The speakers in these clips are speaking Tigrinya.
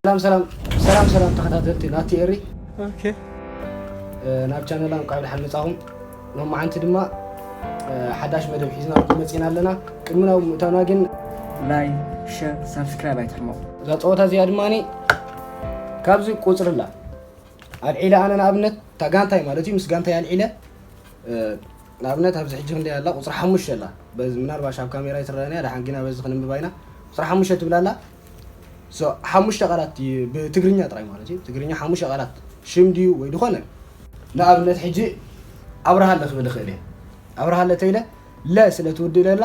ሰላም ሰላም ሰላም ሰላም ተኸታተልቲ ናቲ ኤሪ። ኦኬ። ናብ ቻነላ እንኳዕ ብደሓን መጻኹም። ሎማዓንቲ ድማ ሓዳሽ መደብ ሒዝናልኩም መጺና ኣለና። ቅድሚ ናብ ምእታውና ግን ላይክ፣ ሸር፣ ሳብስክራይብ ኣይትሕመቑ። እዛ ጸወታ እዚኣ ድማ ካብዚ ቁጽርላ ኣልዒለ ኣነ ንኣብነት እታ ጋንታይ ማለት እዩ ምስ ጋንታይ ኣልዒለ ንኣብነት ኣብዚ ሕጂ ክንደይ ኣላ ቁፅሪ ሓሙሽተ ኣላ። በዚ ምናልባሽ ኣብ ካሜራ ይትረኣኒ እያ፣ ደሓን ግና በዚ ክንንብባ ኢና። ቁፅሪ ሓሙሽተ ትብል ኣላ። ሓሙሽተ ቃላት ብትግርኛ ጥራይ ማለት እዩ። ትግርኛ ሓሙሽተ ቃላት ሽም ድዩ ወይ ዝኾነ ንኣብነት ሕጂ ኣብርሃለ ክብል እኽእል እየ። ኣብርሃለ ተይለ ለ ስለ ትውድእ ዘላ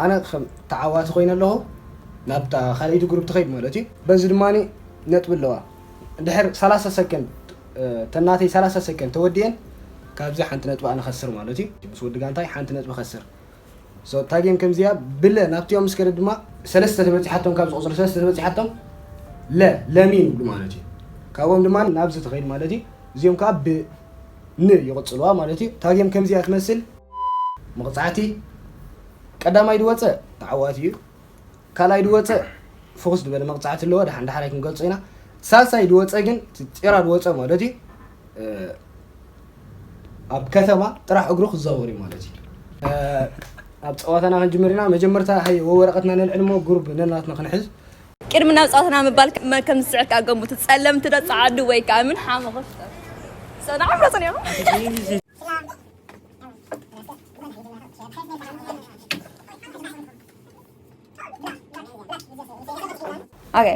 ኣነ ከም ተዓዋቲ ኮይነ ኣለኹ ናብታ ካልኣይቲ ግሩፕ ትኸይድ ማለት እዩ። በዚ ድማ ነጥቢ ኣለዋ። ድሕር ሰላሳ ሰከንድ ተናተይ ሰላሳ ሰከንድ ተወዲአን ካብዚ ሓንቲ ነጥቢ ኣነ ከስር ማለት እዩ። ምስ ወዲ ጋንታይ ሓንቲ ነጥቢ ከስር። እታ ጌም ከምዚኣ ብለ ናብቲኦም ምስ ከደ ድማ ሰለስተ ተበፂሓቶም ካብ ዝቆፅሩ ሰለስተ ተበፂሓቶም ለ ለሚን ይብሉ ማለት እዩ። ካብኦም ድማ ናብዚ ትኸይድ ማለት እዩ። እዚኦም ከዓ ብን ይቕፅልዋ ማለት እዩ። እታ ጌም ከምዚኣ ትመስል። መቕፃዕቲ ቀዳማይ ድወፀ ተዓዋቲ እዩ። ካልኣይ ድወፀ ፍኹስ ዝበለ መቕፃዕቲ ኣለዎ። ደሓን ዳሕራይ ክንገልፆ ኢና። ሳልሳይ ድወፀ ግን ጢራ ድወፀ ማለት እዩ። ኣብ ከተማ ጥራሕ እግሩ ክዛወር እዩ ማለት እዩ። ኣብ ፀዋታና ክንጅምር ኢና። መጀመርታ ሃይ ወረቐትና ነልዕል እሞ ግሩብ ነናትና ክንሕዝ። ቅድሚ ናብ ፀዋታና ምባል ከም ዝስዕር ከዓ ገምቱ። ፀለምቲ ዶ ፀዓዱ ወይ ከዓ ምን ሓመኹ? ሰው ንዓምረትን እዮም። ኦኬ።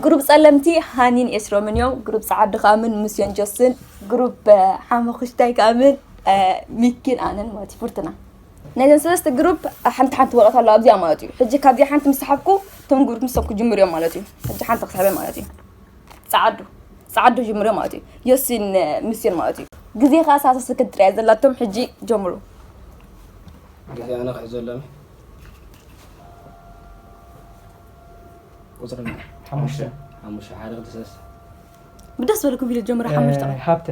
ግሩፕ ፀለምቲ ሃኒን ኤስሮምን እዮም። ግሩፕ ፀዓዱ ከዓ ምን ምስዮን ጆስን። ግሩፕ ሓመኹሽታይ ከዓ ምን ሚኪን ኣነን ማለት ፍርትና። ናይዘን ሰለስተ ግሩፕ ሓንቲ ሓንቲ ወረቐት ኣሎ ኣብዚኣ ማለት እዩ። ሕጂ ካብዚኣ ሓንቲ ምስ ሰሓብኩ እቶም ግሩፕ ምስቶም ክጅምሩ እዮም ማለት እዩ። ሕጂ ሓንቲ ክስሕበ ማለት እዩ። ጸዓዱ ጸዓዱ ጅምሮ ማለት እዩ። ዮሲን ምስዮን ማለት እዩ። ግዜ ከዓ ሰላሳ ሰከንድ ጥራይ ዘላቶም። ሕጂ ጀምሩ። ግዜ ኣነ ክሕዞ ኣለኒ። ቁፅሪ ሓሙሽተ። ሓሙሽተ ሓደ ክልተ ሰለስተ። ብደስ በለኩም ቪድዮ ጀምረ። ሓሙሽተ ሃብተ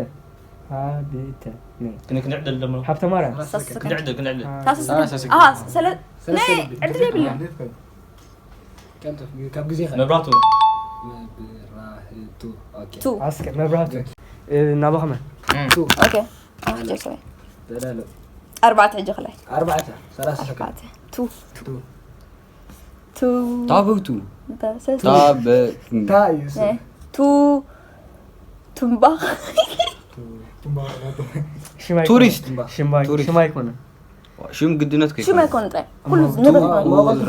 ሃብተ ክንዕደል ደሞ። ሃብተ ማርያም። ሰለስተ ሰከንድ። ክንዕደል ክንዕደል። ሰለስተ ሰለስተ ሰከንድ። ሰለ ሰለስተ ሰከንድ። ዕድል የብልና። ካብ ግዜ መብራቱ። መብራህቱ። ኦኬ። ቱ። ኣስከ መብራቱ። ናባኸመ። ቱ። ኦኬ። ኣርባዕተ ሕጂ ክላይ። ኣርባዕተ ሰላሳ ሰከንድ። ቱ። ቱ። ቱ። ታበቱ። ታበቱ። ታ እዩ። ቱ። ቱምባኽ። ቱሪስት። ሽማይ ቱሪስት። ሽማይ ኣይኮነ። ሽም ግድነት ከይኮነ። ሽም ኣይኮነ ጥራይ። ኩሉ ንብረት ማለት።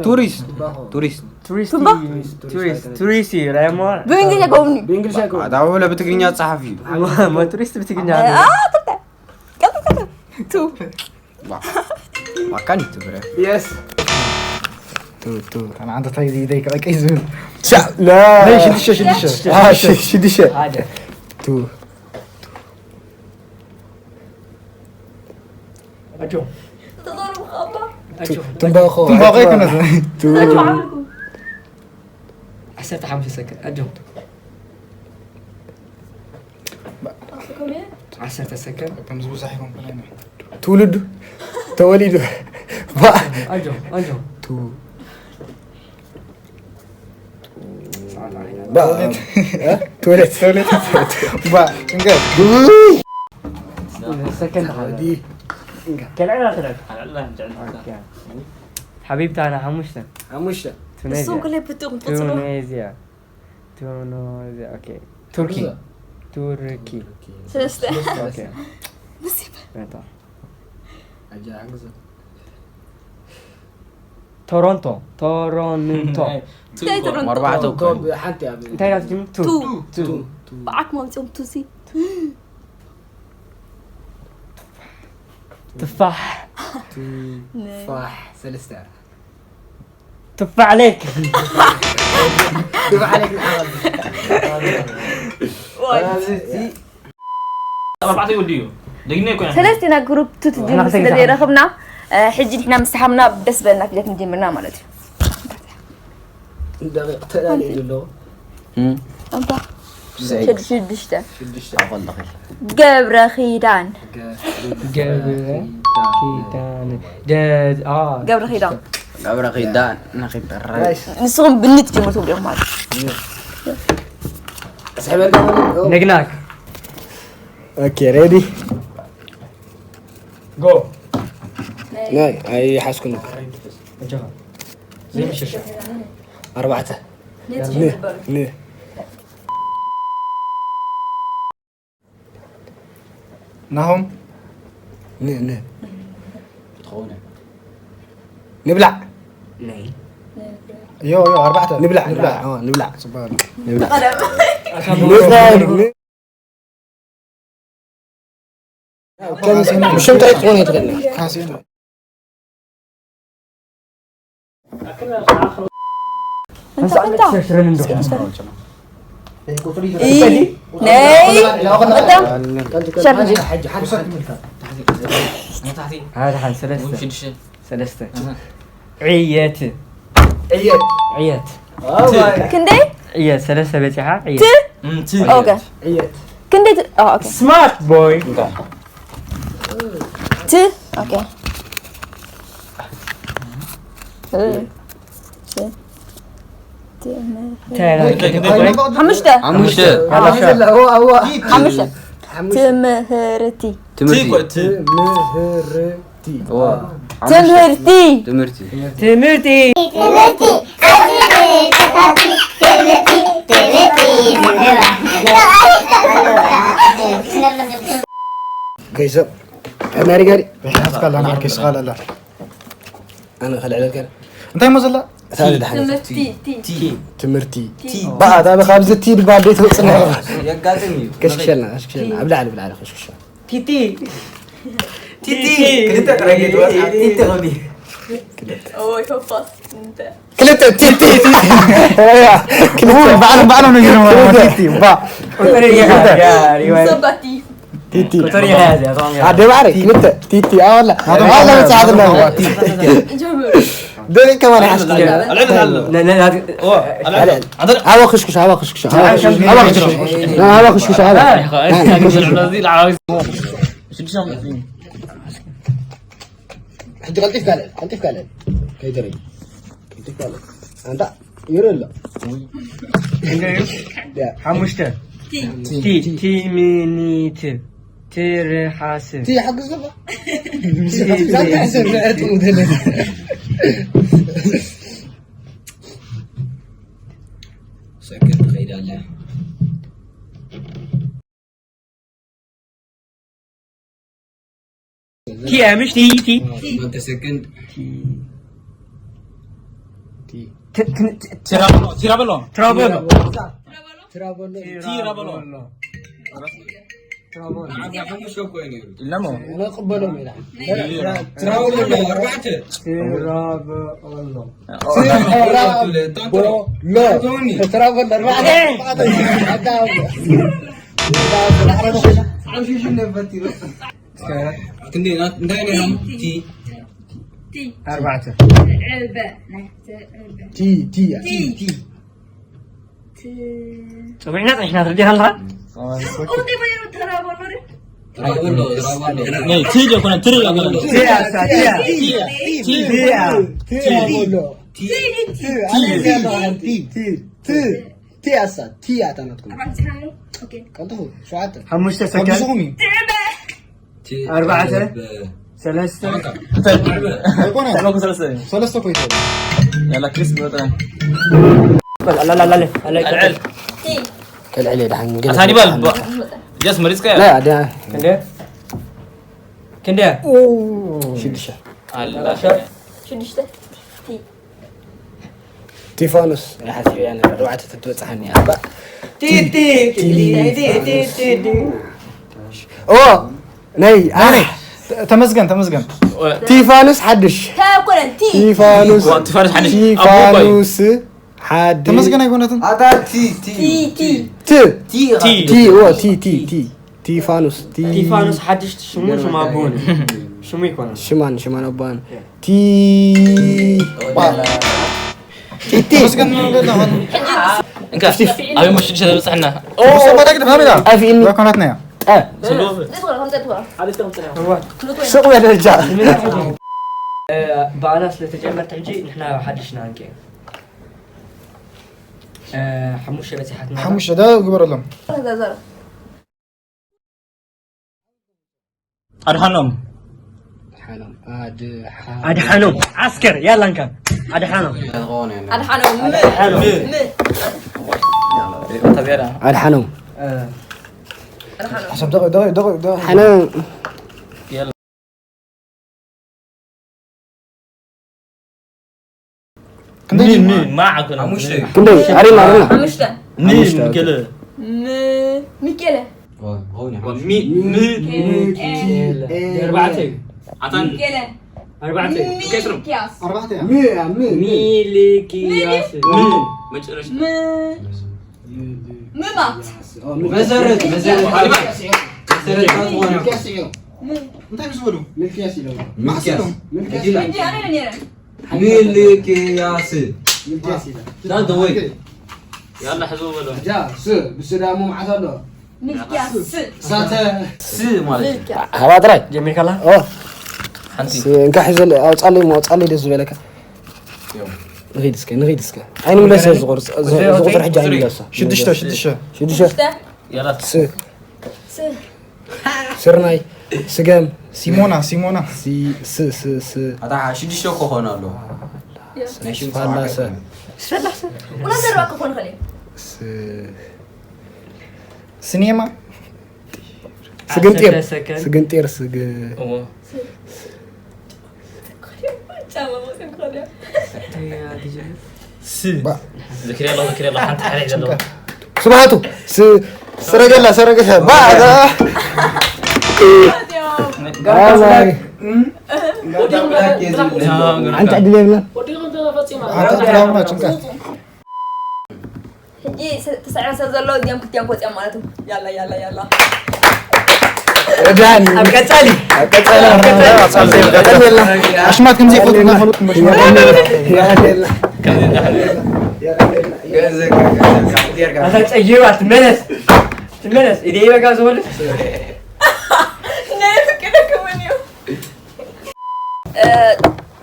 ቱሪስት። ቱሪስት። ቱሪስት። ቱሪስት። ቱሪስት። ቱሪስት እዩ። ራይሞ። ብእንግሊዝኛ ጎብኒ። ብእንግሊዝኛ ጎብኒ። ኣታ ወለ ብትግርኛ ጸሓፊ እዩ። ሞ ቱሪስት ብትግርኛ። አ፣ ትርታ። ቀጥታ። ቱ። ማካን ትብረ። የስ። ቱ፣ ቱ። ከመ ኣንተ ታይ ደይ ከቀይ ዝብል። ሻ፣ ላ። ናይ ሽዱሽተ፣ ሽዱሽተ። አ፣ ሽ-፣ ሽዱሽተ። ሓደ። ቱ። ኣጆ። ኣጆ። ትምባኾ። ትምባኾ ኣይኮነን። ቱ። ዓሰርተ ሓሙሽተ ሰከንድ። ኣጆ። ዓሰርተ ሰከንድ። ከምዚ ብዙሕ ኣይኮንኩን ኣይነ። ትውልዱ ተወሊዱ። ባ። ኣጆ፣ ኣጆ። ቱ። ሰዓት ኣኺላ። ባ። እ? ትውልድ። ትውልድ። ባ። ጭንቀት። ሰከንድ ሓደ። ዲ። ከልዕላ ትረድ። ኣልዕላ እንጂ። ኦኬ። ሓቢብታ ኣና ሓሙሽተ። ሓሙሽተ። ቱኔዝያ። እሱም ክለ ብትኹም ቁጽሩ። ቱኔዝያ። ቱኒዝያ፣ ኦኬ። ቱርኪ። ቱርኪ። ሰለስተ። ኦኬ። ሙሲባ። በጣም። ኣጃ ሓግዞ። ቶሮንቶ። ቶሮንቶ። እንታይ ቶሮንቶ? ኣርባዕተ እኮ። ቶም ሓንቲ ኣብ እንታይ ናት ትጅምር? ቱ። ቱ። ቱ። ቱ። ብዓክ መምፅኦም ቱ ሲ። ትፋሕ። ቱፋሕ። ሰለስተ። ትፋዕ ሌክ። ትፋዕ ሌክ ንዓቐብ። ኣርባዕተ ይወዲ እዩ። ደግነ እኮ ኢና። ሰለስቲና ግሩፕ ቱ ትጅምር ስለ ዘይረኽብና፣ እ፣ ሕጂ ንሕና ምስ ሰሓምና ደስ በለና ፊደላት ንጀምርና ማለት እዩ። ደቂቕ ተላለየ ዘሎ ኣንታ ዘይግ ሽድ- ሽዱሽተ ሽዱሽተ ኣኸለኺ ገብረ ኺዳን ገብረ ኪዳን ደ አ ገብረ ኺዳን ገብረ ኺዳን ንኺጠራ ናይስ ንስኹም ብኒ ትጀምሩ ትብሉ ኢኹም ማለት እዩ። ስሕበልካ ማለት ነግናክ ኦኬ ሬዲ ጎ ናይ ኣይሓዝኩን እጆኻ ዘይምሽሻ ኣርባዕተ ን ን ናሆም ን ን ንብላዕ ናይ ዮ ዮ ኣርባዕተ ንብላዕ ንብላዕ ኦ፣ ንብላዕ ጽቡቅ ንብላዕ ኣታ ንብላዕ ንብላዕ ብሽም እንታይ ትኾን ይትኽእል ካሴ እንሳዕ ተሸርሽረን እንዶ ኢ ነይ ቀደም ሸርጂ ሓደ ሓደ ሰለስተ ሰለስተ ዕየት ዕየት ክንደይ ዕየት ሰለስተ በፂሓ ዕየት ት እንቲ ኦኬ ክንደይ ት ኦ፣ ኦኬ ስማርት ቦይ ት ኦኬ እ፣ ት- ት- ሓሙሽተ ሓሙሽተ ሓሙሽተ ትምህርቲ ትምህርቲ ምህርቲ ዋ። ትምህርቲ ትምህርቲ ትምህርቲ ገይሰብ ተናሪ ጋሪ ሪሕናትካ ኣለና ዓርከይ ስኻ ለላ ኣነ ከልዕለልካ እንታይ ሞ ዘላ እታ ዝድሓነት ትምህርቲ ቲ- ትምህርቲ ባእ እታ ብካብዚ ቲ ድባል ደይ ተውፅና የጋጥም እዩ ከሽክሸልና ከሽክሸልና ኣብ ላዕሊ ብላዕሊ ከሽክሸ ቲቲ ቲቲ ክልተ ጥራይ ገይሩ ቲቲ ኸዲ ኦይ ሆፋስ እንተ ክልተ ቲቲ ባዕሎም ባዕሎም ነው ይገርማ ቲቲ ባ ሰባቲ ቲቲ ቁጥር ይያዝ እያ ኣደ ባዕሪ ክልተ ቲቲ ኣዋላ ኣዋላ መፅሓፍ ኣለዋ ጀምሩ ደቂ ከማን ሓስክልና ኣባ ክሽኩሽ ኣባ ክሽኩሽ ኣባ ክሽኩሽ ኣባ ክሽኩሽ ኣባ ሕጂ ቀልጢፍ ካልእ ቀልጢፍ ካልእ ከይደረይ ቀልጢፍ ካልእ ኣንታ ይረ ኣሎ ሓሙሽተ ቲ- ቲሚኒት ትርሓስ ቲ ሓግዝ ዘሎ ዛንታ ሕሰብ ንዕጥሙ ደለ ሰክር ትኸይድ ኣላ ቲ ምሽ ቲ ቲ ሸሞንተ ሰከንድ ትራበሎ ትራበሎ ዓብያ ሓሙሽተ እኮ እዩ ነይሩ ኢለሞ ትራበሎ ኣርባዕተ ትራበሎ ትራበሎ ኣርባዕተ ክንደይ ናት እንታይ ነይሮም ቲ ኣርባዕተ ዕበ ናይ ዕበ ቲ ቲ ቲ ቲ ጸዊዕና ጸኒሕና ትርዲኻ ኣለኻ ቁንዲ በይሩ ተራቦ ኖሪ ትራበሎ ትራበሎ ናይ ትሪ ኣይኮነን ትሪ ኣይኮነን ቲያ ቲያ ቲያ ቲ ቲ ኣሳ ቲ ኣታ ናትኩም ኣባል ዝሓኑ ኦኬ ቀልጥፉ ሸውዓተ ሓሙሽተ ሰከንድ ሓሙሽኹም እዩ ትዕበ ኣርባዕተ ሰለስተ ኣይኮነ ተለኩ ሰለስተ እዩ ሰለስተ ኮይተ ያላ ክሪስ ብወጣ ኣላላላለ ኣልዕል ከልዕል ድሓን ኣሳዲባል ጀስ መሪፅካ ላ ዳ ክንደ ክንደ ሽዱሽተ ኣላ ሽዱሽተ ቲ ቲፋኖስ ሓሲብ እያ ነበር ኣርባዕተ ተትበፅሓኒ ኣባ ቲቲ ኦ ናይ ኣነ ተመስገን ተመስገን ቲፋኖስ ሓድሽ ተኮነን ቲ ቲፋኖስ ቲፋኖስ ሓድሽ ቲፋኖስ ሓድሽ ተመስገን ኣይኮነትን ኣታ ቲ ቲ ቲ ቲ ት ቲ ቲ ኦ ቲ ቲ ቲ ቲፋኖስ ቲ ቲፋኖስ ሓድሽ ሽሙ ሽማ ኣቦነ ሽሙ ይኮነ ሽማን ሽማን ኣባን ያ። ቲ ባ ቲቲ እንካ ኣበይ ሙሽድ ሸተ በፅሕና ጠፊእኒ ኮናትና እያ ጠ ስለ ትኾነ ከም ዘትዋ ስቕ በለ ደረጃ ብኣና ስለተጀመርት ሕጂ ንሕና ሓድሽና እንከ ሓሙሽተ በፂሓትና ሓሙሽተ ደ ግበረሎም ተዛዘረ ኣድሓኖም ሓሎም ኣድ ኣድሓኖም ዓስከር ያላንካ ኣድሓኖም ኣድሓኖም ም ም ኣድሓኖም ኣድሓኖም ሓሳብ ደቂ ደቂ ደቂ ደቂ ሓነ ምን ምን ማዕከና ሓሙሽተ ክንደይ ኣሪና ኣሪና ሓሙሽተ ምን ገለ ም ሚኬለ ሚ ሚ ኣርባዕተ ሚኬለ ኣርባዕተ ከስሩ ሚልኪያስ ኣርባዕተ ሚ ሚ ሚልኪያስ ምን መጨረሻ ም ምማት መሰረት መሰረት መሰረት ዝኾነ እንታይ ምስ በሉ ሚልክያስ ሚልክያስ እንጂ ኣነ ነይረ ሚልክያስ ሚልክያስ ኢለ ዳንተ ወይ ያላ ሕዝቡ በሎ እጃ ስ ብስ ዳሞ መዓት ኣሎ ሚልክያስ ሳተ ስ ማለት እዩ ሃባ ጥራይ ጀሚርካላ ኦ ሓንቲ ስ- እንካ ሕዘል ኣውፃለይ ሞ ኣውፃለይ ደስ ዝበለካ ንኺድ እስከ ንኺድ እስከ ኣይንምለሰ ዝቑርፅ ዝቑፅር ሕጂ ኣይንምለሶ ሽዱሽተ ሽዱሽተ ሽዱሽተ ያላ ስ ስርናይ ስገም ሲሞና ሲሞና ሲ ስ ስ ስ ኣታ ሽዱሽተ እኮ ኾነ ኣሎ ናይ ሽም ፋላሰ ስፈላሰ ኩላ ዘረባ ክኾን ይኽእል እዩ ስ ሲኔማ ስግንጢር ዓሰርተ ሰከንድ። ስግንጢር ስግ እሞ ጫማ መውፅእ ክኾን እዩ ስ ዝክሪ ኣሎ ዝክሪ ኣሎ ሓንቲ ሓረይ ዘለዎ ስብሃቱ ስ ሰረገላ ሰረገላ ባ ሓንቲ ዕድል የብልና ኣንተ ጥራውና ጭንቀት ሕጂ ተሳዒሮም ሰብ ዘለዉ እዚኦም ክልቲኦም ክወፅኦም ማለት እዩ ያላ ያላ ያላ ዳኒ ኣብ ቀፃሊ ቀጸለ ኣሽማት ከምዚ ይፈቱ እናኸሉ ኣታ ጨይዋ ትመለስ ትመለስ ኢደ ይበጋ ዝወልድ ናይ ፍቅደ ክውን እዩ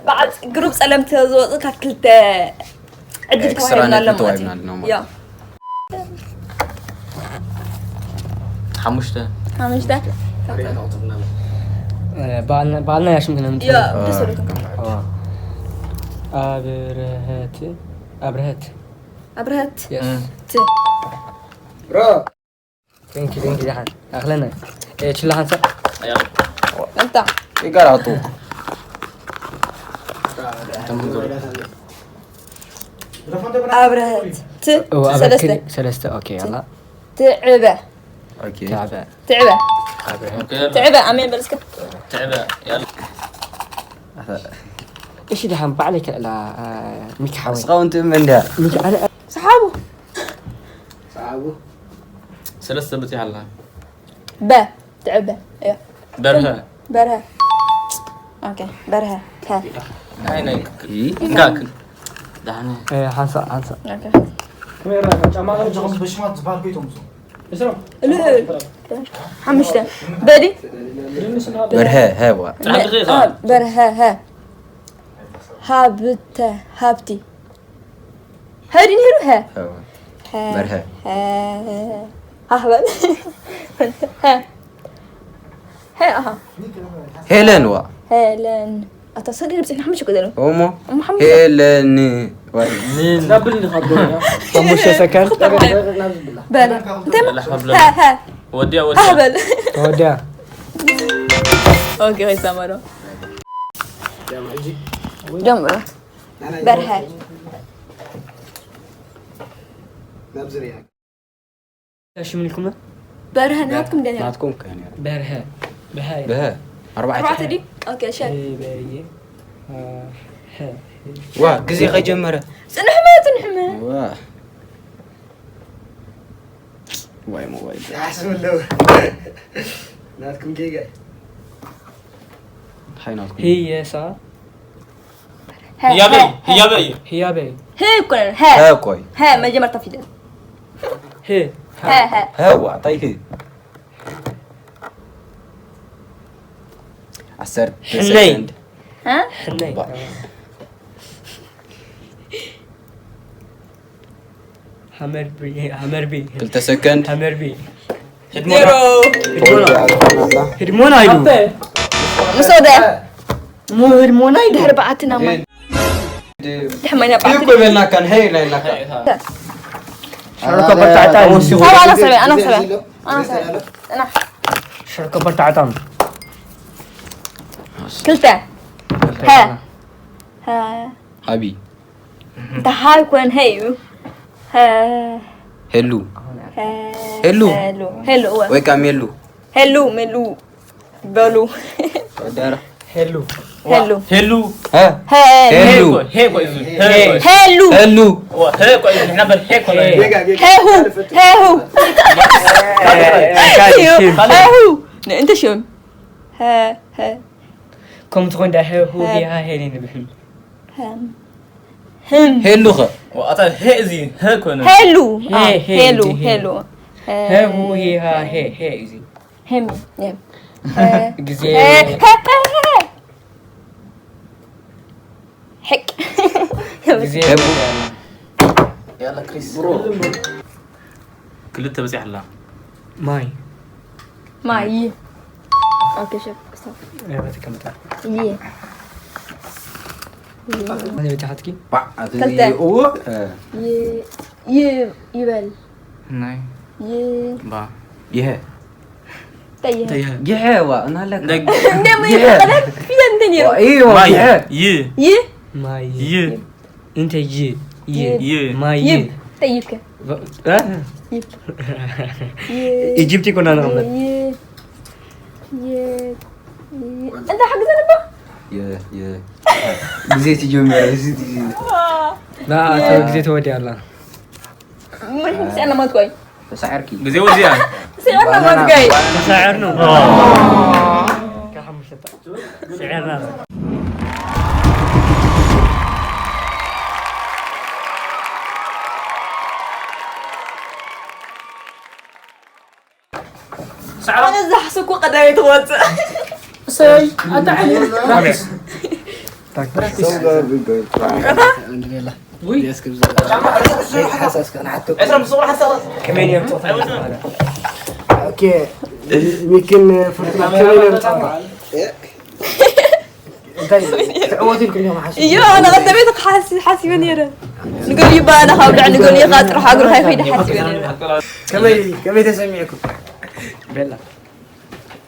በዓል ግሩብ ፀለምቲ ዝወፁ ካብ ክልተ ዕድል ኤክስትራ ተዋሂብና ኣሎ ነጥቢ ማለት እዩ ተዋሂብና ኣሎ ማለት ያ ሓሙሽተ ሓሙሽተ በዓልና ያሽም ክነምት ያ ደስ ይበለኩም ኣብረሀት ኣብረሀት ኣብረሀት የስ ት ቴንኪ ቴንኪ ዛሓን ኣኽለና ችላ ሓንሳ እንታ ይጋራጡ ኣብረሀት ት ሰለስተ ሰለስተ ኦኬ ያላ ትዕበ ኦኬ ታበ ትዕበ ኣብረሀት ትዕበ ኣሜን በል እስከ ትዕበ ያላ እሺ ደሓን ባዕለይ ክዕላ ሚኪ ሓወይ እስኻውን ትእመ እንዲያ ሚኪ ኣነ ሰሓቡ ሰዓቡ ሰለስተ በፂሓ ኣላ በ ትዕበ እያ በርሀ በርሀ ኦኬ በርሀ ሀ ናይ ናይ እንካክ ዳሕነ ሓንሳ ሓንሳ ኦኬ በሽማት ዝበሃል ቤቶም እል ሓሙሽተ በዲ በርሀ ሀዋ ትሓድሪ ኢኻ በርሀ ሀ ሃብተ ሃብቲ ሀዲ ነይሩ ሀ ሀዋ ሀ በርሀ ሀ ኣህበል ሀ ሀ ኣሃ ሄለን ዋ ሄለን ኣታ ሰገድ ብፅና ሓሙሽተ ገዘ ነው እሞ ሓሙሽተ ሄለን ወይ ዳብል ንኻዶ ሓሙሽተ ሰከንድ በለ እንታይ ማ ለሓብለ ሀ ሀ ወዲያ ወዲያ ኣህበል ተወዲያ ኦኬ ከይሰማዶ ጀምሩ በርሀ ናብ ዝርያ እሺ ምን ኢልኩም በርሀ ናትኩም ደን ናትኩም ከን በርሀ በሃይ በሀ ኣርባዕተ ኣርባዕተ ዲ ኦኬ ሸ በየ ዋ ግዜ ከጀመረ ፅንሕመ ፅንሕመ ዋ ዋይ ሞባይል ያስብለው ናትኩም ጌጋ እንታይ ናትኩም? ህየሳ ه- ህያበይ ه- ه- ህያበይ እዩ። ህያበይ ه እኮ ነን ه ه እኮ እዩ። ه መጀመርታ ፊደል ህ ه ه ه እዋ እንታይ ህ ዓሰርተ ሕነይ። ሰከንድ ه ሕነይ ባ- ሃመርቢ ሃመርቢ ክልተ ሰከንድ ሃመርቢ ዜሮ ህድሞና ኢሉ ምስ ወደ እሞ ህድሞና ኢሉ ድሕሪ በዓትና ማይ ድሕሪ ማይ ናብ ይህ እኮ በዓቲ ይበልናካን ሄይ ናይናካ ሸርኮ በጣዕጣ ሰባ ኣነ ሰበ ኣነ ሰበ ኣነ ሰበ እና ሸርኮ በጣዕጣም ክልተ ሀ ሀ ሃቢ እንተ ሃ ይኮን ሀ እዩ ሀ ሄሉ ሀ ሄሉ። ሄሉ ሄሉ እወ ወይ ከዓ ሜሉ ሄሉ ሜሉ በሉ ወዳረ ሄሉ ሄሉ ሄሉ ሀ ሄ ሄሉ ሄ እኮ እዩ። ሄ እኮ እዩ። ሄሉ ሄሉ ዋ፣ ሄ እኮ እዩ። ንሕና በል ሄ እኮ ነው። ሄሁ ሄሁ ሄሁ እንተ ሽም ሀ ሀ ከም ትኾን ዳ ሄ ሁ ሄ ሃ ሄ ነይ ንብሕም ሀም ህም ሄሉ ኸ ዋ፣ ኣታ ሄ እዚ ሄ እኮ ነው። ሄሉ ሄ፣ አ፣ ሄ፣ ሄሉ ሄ። ሄሉ ሄ ሁ ሄ ሃ ሄ ሄ እዚ ሄም ሄም ግዜ ሕቅ ግዜ ሄቡ ያላ ክሪስ ክልተ በፂሓ ኣላ። ማይ ማይ ኦኬ ሸፍ ስቶፕ ያበተቀምጣ ይ ማይ በታሓትኪ ባዕ ኣቲ ክልተ። እዎ ይ ይ ይበል ናይ ይ ባ ይሀ ተይህ ይሀ ዋ እናለካ ደግ እንደምን ይሀ ይበል ፊደል እንትን ይሩ ዋ፣ ይህ ዋ ማይ ይሀ ይ ይ ይ እንተ ይ ይ ይ ማይ ይ ይ ተይብከ እ? ይብ ኢጅፕት ይኮና ንቐመጥ ይ ይ ይ እንተ ሓግዘ ነባ የ የ ግዜ ትጀምር ግዜ ትጀምር ና ግዜ ተወዲያ ኣላ ምን ሲያና ማትቆይ ተሳዕርኪ ግዜ ወዚያ ሲያና ማትቆይ ተሳዕር ነው ስዕርና ኣነ ዝሓሰብኩ ቀዳመይ ትወፅእ ሰይ ኣታ ዓሊ ሚኪን ፍርቱና ከመይ ነብጻ እንታይ ትዕወት ኢልኩም ኢኹም ሓሲብ እዩ ኣነ ቀደመይ ተሓሲ ሓሲበ ነይረ ንገሉ ይባና ካብ ልዕ ንገሉ ይኻ ጥራሕ ኣግሩ ካይፈይደ ሓሲበ ነይረ ከመይ ከመይ ተሰሚዕኩም ቤላ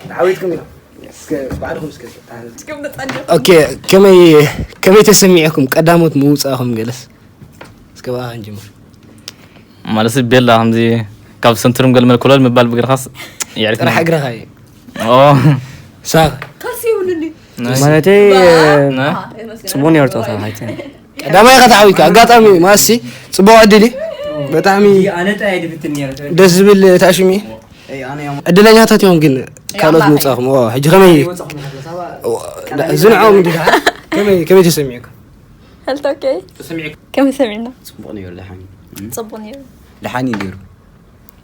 ተዓዊትኩም ኢኹም እስከ ባዕልኹም እስከ ተሓ- እስኩም ተጠንዲ ኦኬ ከመይ ከመይ ተሰሚዕኩም ቀዳሞት ምውጻእኹም ገለስ እስከ ብኣኻ ንጅምር ማለት ቤላ ከምዚ ካብ ሰንትሩም ገልመል ኮለል ምባል ብግርኻስ ይዕርፍ ጥራሕ እግረኻ እዩ ኦ ሳቕ ካልሲ ይብሉኒ ማለተይ ና ጽቡቅ ነይሩ ጸወታ ሓቂ ቀዳማይ ኢኻ ተዓዊትካ ኣጋጣሚ ማሲ ጽቡቕ ዕድል እዩ ብጣዕሚ ኣነ ጥራይ ድፍትን ነይረ ደስ ዝብል ታሽሚ ዕድለኛታት እዮም ግን ካልኦት ምውጻኹም ኦ ሕጂ ከመይ ዝንዕኦም እንዲ ከመይ ከመይ ተሰሚዕኩም هل اوكي كم سمعنا ጽቡቕ ነይሩ ደሓን እዩ። صبوني ደሓን እዩ ነይሩ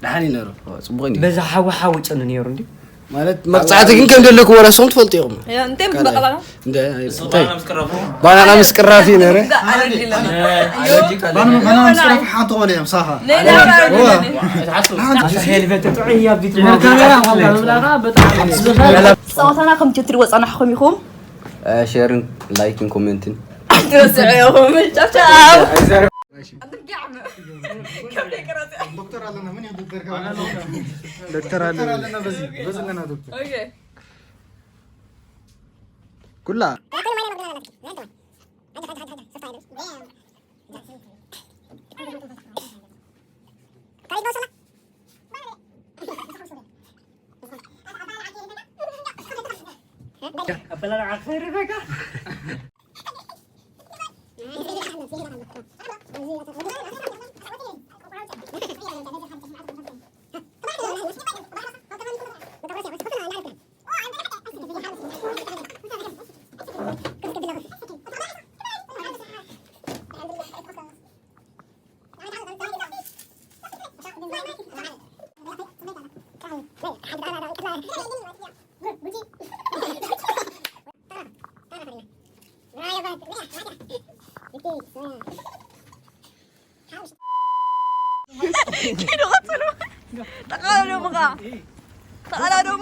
ደሓን እዩ ነይሩ ጽቡቕ እዩ ነይሩ በዛ ሓዊ ሓዊ ጨኑ ነይሩ እንዲ ማለት መቕጻዕቲ ግን ከም ዘለኩ ወላ ሶም ትፈልጡ ኢኹም يا انت بقى እንደ እንታይ ባናና ምስ ቅራፊ ነረ ባናና ምስ ቅራፊ ሓንቲ ቆልያ ምሳኻ ሄልበት ጥዑይ እያ ቢት ካሜራ ምብላኻ በጣም ጸወታና ከምቲ እትሪእዎ ጸናሕኩም ኢኹም ሸርን ላይክን ኮመንትን ትረስዑ ኢኹም ቻው ቻው ዶክተር ኣለና ምን ዶክተር ዶክተር ኣለና በዚ በዚ ኣለና ዶክተር ኩላ ኪዱ ቀጽሉ። ተቓደሙ ኸዓ። ተቓደሙ።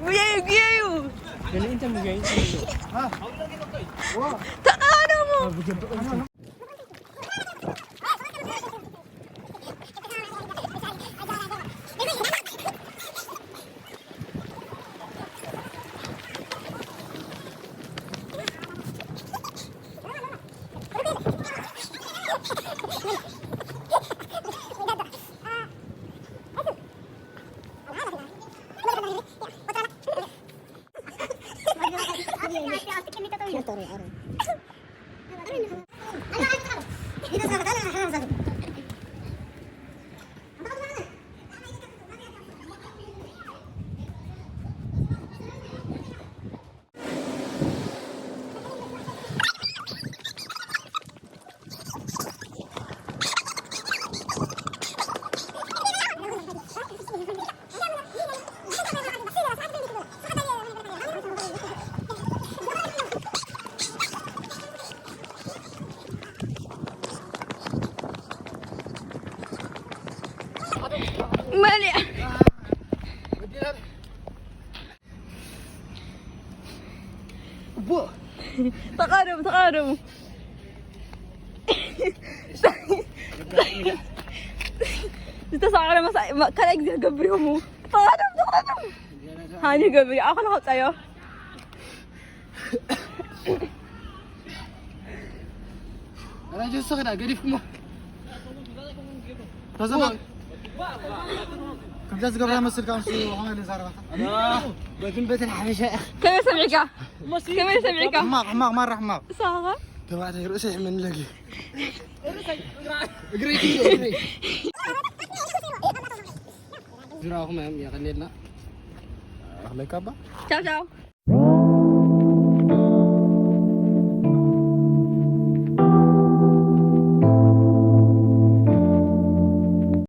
ጉየዩ፣ ጉየዩ። ተቓደሙ። መሊኣ። ተቓደሙ፣ ተቓደሙ። ዝተሳዕረ መሳይ ካልኣይ ግዜ ክገብር እዮም። ተቓደሙ፣ ተቓደሙ። ሃኒ ገብሪ ኣኹን ኣውጻዮ። ራጆ ሰኸዳ ገዲፍኩሞ። ተዘባ ከምዛ ዝገብራ መስል ካንሱ ሆነ ዘረባ በትን በትን ሓበሻ ከመይ ሰሚዕካ? ከመይ ሰሚዕካ? ሕማቕ ሕማቕ ማራ ሕማቕ። ሳኻ ተባዕታይ ርእሲ ይሕመኒ ለጊ እግረይ እግረይ እግረይ ዝራኹም እዮም የቐኔልና። ኣኽለይ ካባ ቻው ቻው።